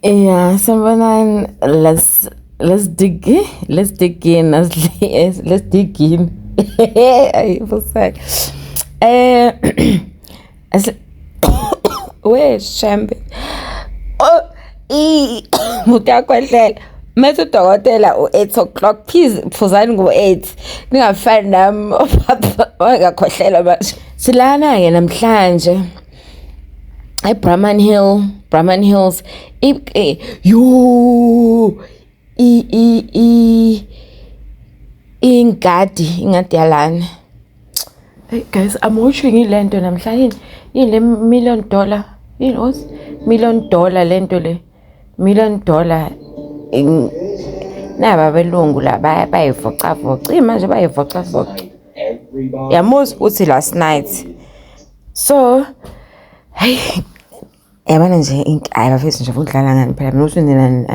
Yeah, sanibonani. Let's dig in. Let's dig in. Let's dig in. Ayi, busaka. Eh we shembe. Oh, i muntu yakwehlela. Mase udokotela u-8 o'clock, please phuzani ngo-8, ningafani nami wangakhohlela manje. Silana-ke namhlanje eBrahman Hill, Brahman Hills. Yo, i i i ingadi, ingadi yalana. Hey guys, I'm watching ilento namhlanje. Yini le million dollar? Yini what? Million dollar lento le. Million dollar. Naba abelungu la bayivocavoca. Manje bayivocavoca. Yamuza uthi last night. So, hey, yabona nje, hayi bafethu nje ukudlala ngani phela mina uthi nina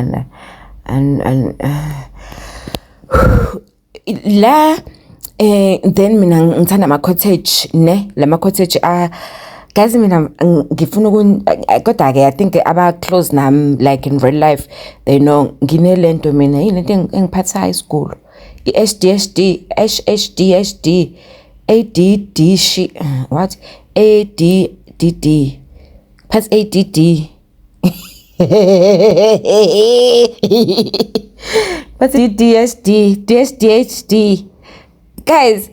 an la then mina ngithanda ama cottage ne lama cottage a guys, mina ngifuna kodwa ke I think aba close nami, like in real life, they know nginelento mina, yini lento engiphatha isigulo, i-HDHD HHD HD ADD shi what ADDD phathi ADD but DSD DSDHD guys,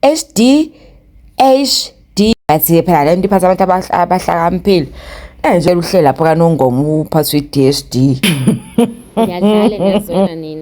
HD HD, bathi phela lento iphatha abantu abahlakaniphile nje uhleli lapho kaNongoma uphathwe i-DSD. Ngiyadlala, ngiyazwela nina.